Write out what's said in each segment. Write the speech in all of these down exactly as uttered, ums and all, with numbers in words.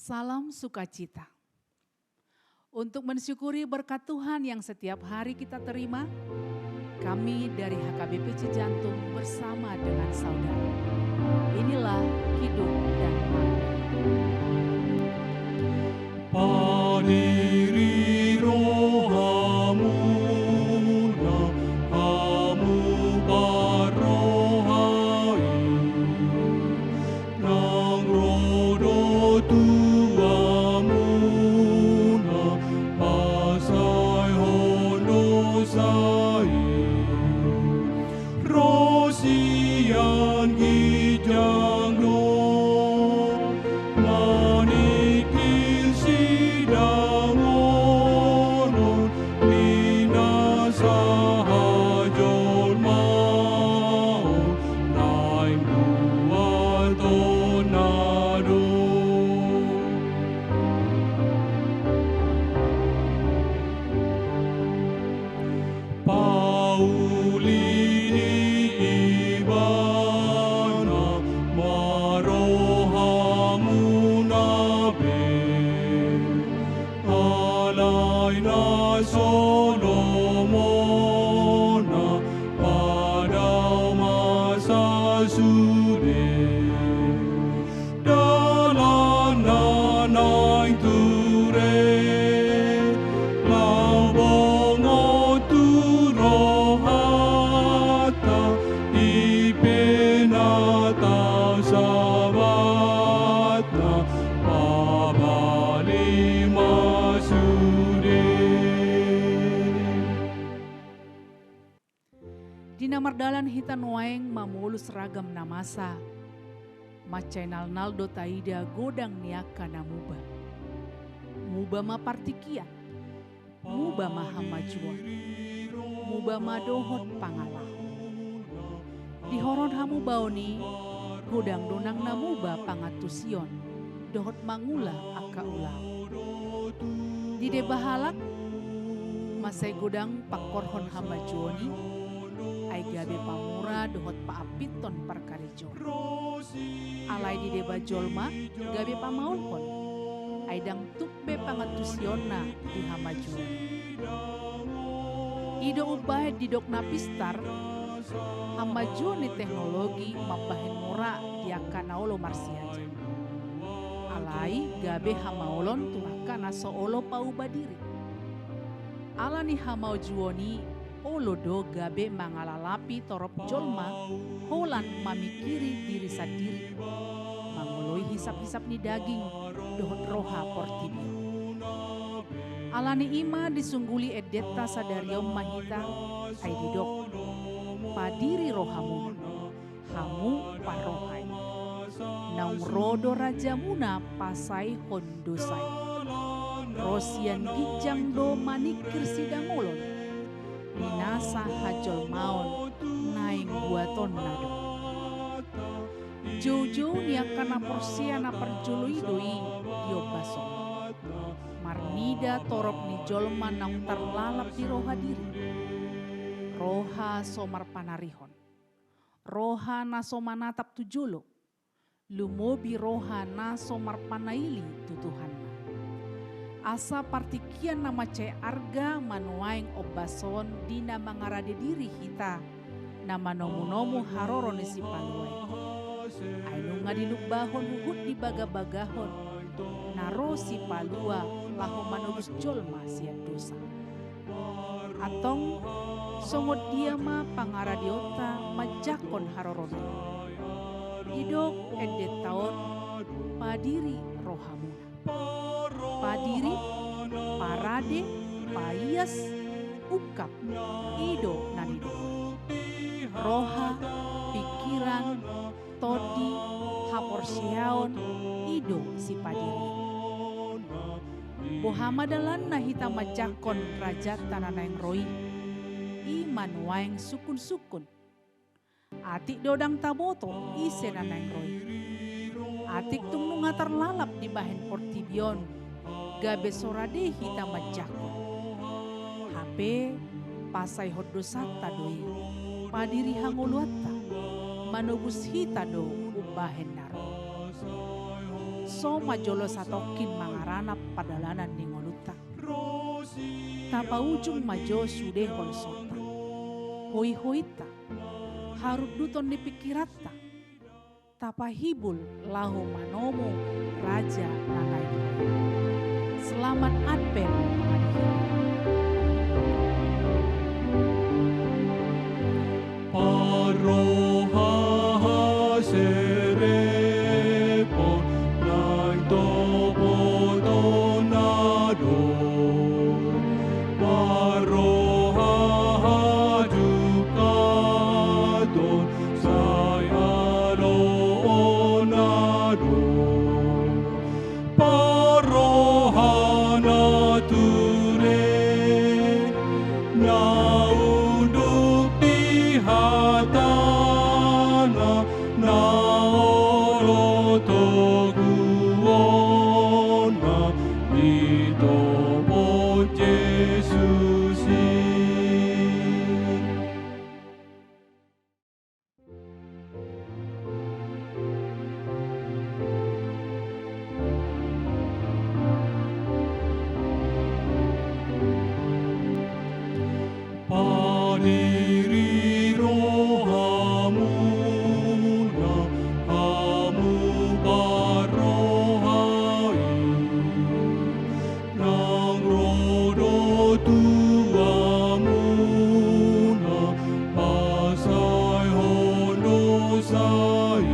Salam sukacita. Untuk mensyukuri berkat Tuhan yang setiap hari kita terima, kami dari H K B P Cijantung bersama dengan saudara. Inilah Kidung dan Makna. Padiri rohamuna, hamu parroha i, nang ro do tu hamuna pasaehon dosa i. Ro sian ginjang do maningkil sidamonon ni na sahajolmaon naeng buatonna do. Pauli ni Ibana ma rohamuna be, alai na so lomona padao ma sasude. Dalan na naeng ture, laho bongot tu rohanta, i pe na tau sabatna, pabali ma sude. Di na mardalan hita nuaeng mamolus ragam na masa, mansai nalnal do taida godang ni angka na muba. Muba ma partingkian, muba ma hamajuon, muba ma dohot pangalaho. Dihoron hamubaon i, godang do nang na muba pangantusion dohot mangula angka ulaon. Dideba halak, mansai godang pangkorhon hamajuon i, ai gabe pamura dohot paampiton parkarejoon. Alai dideba jolma gabe pamaolhon, ai ndang tuk be pangantusionna di hamajuon. I do umbahen didok na pistar, hamajuon ni teknologi mambahen mura di angka na olo marsiajar. Alai gabe hamaolon tu angka na so olo pauba diri. Ala ni hamajuon i, olo do gabe mangalalapi torop jolma holan mamingkiri diri sandiri, mangoloi hisap-hisap ni daging dohot roha portibi on. Ala ni i ma disungguli endenta sadari on ma hita, ai didok: Padiri rohamuna, hamu parroha i. Naung ro do rajamuna pasaehon dosa i. Ro sian ginjang do maningkir sidangolon, ni na sahajolmaon naeng buatonna do. Joujou ni angka na porsea na parjolo i do i di ombas on. Marnida torop ni jolma naung tarlalap di roha diri. Roha so marpanarihon. Roha na so manatap tu jolo. Lumobi roha na so marpanaili tu Tuhanna. Asa partingkian na mansai arga ma nuaeng ombas on di na mangarade diri hita, na manomunomu haroro ni Sipalua i. Ai nunga dilumbahon huhut dibagabagahon, na ro Sipalua laho manobus jolma sian dosa. Antong, songon dia ma pangaradeonta manjangkon haroro ni i? Didok endenta on: Padiri rohamuna. Padiri, parade, paias, ungkap, i do na nidok. Roha, pingkiran, tondi, haporseaon, i do sipadiri. Boha ma dalanna hita manjangkon rajanta na naeng ro i? I ma nuaeng sungkunsungkun. Atik do ndang taboto ise na naeng ro i. Atik tung nunga tarlalap dibahen portibi on, gabe so rade hita manjangkon. Hape pasaehon dosanta do i, padiri hangoluanta, manobus hita do umbahen na ro. Ro ma jolo satongkin mangaranap pardalanan ni ngolunta. Tapaujung ma jo sude holsonta, hoihointa, harunduton ni pingkiranta. Tapahibul laho manomu Raja na naeng ro. Selamat Advent, Advent. Parroha haserepon naeng topotonna do. Parroha hajungkaton sai aloonna do. Parroha na ture na unduk di hatana, na olo toguonna, ditopot Jesus i. Padiri rohamuna, hamu parroha i, nang ro do tu hamuna pasaehon dosa i.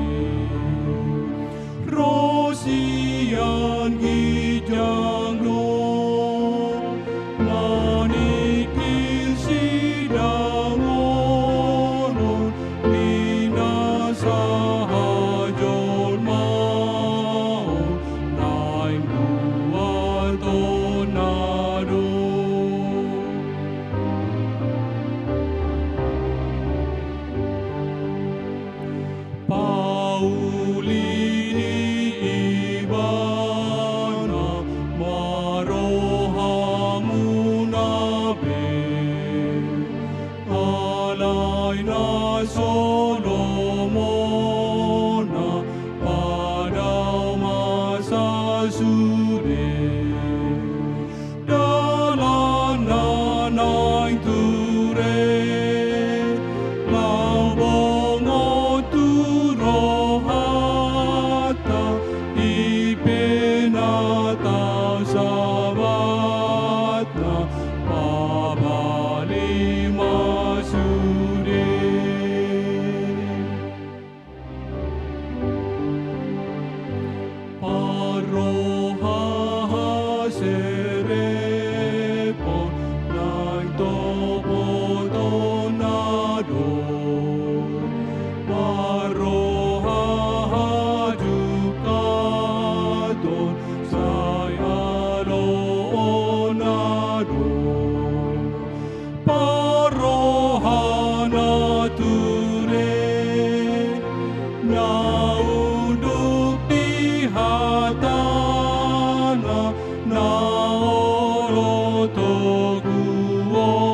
Ro sian ginjang do maningkil sidaonon ni na sahajolmaon, naeng buatonna do. Pauli ni Ibana ma rohamuna be, alai na so lomona padao masa sude. Dalan na naeng ture, laho bongot tu rohanta, i pe na tau sabatna, pabali ma sude. Parroha haserepon naeng topotonna do. Parroha hajungkaton sai aloonna do. Parroha na ture na unduk di hatana, na olo toguonna,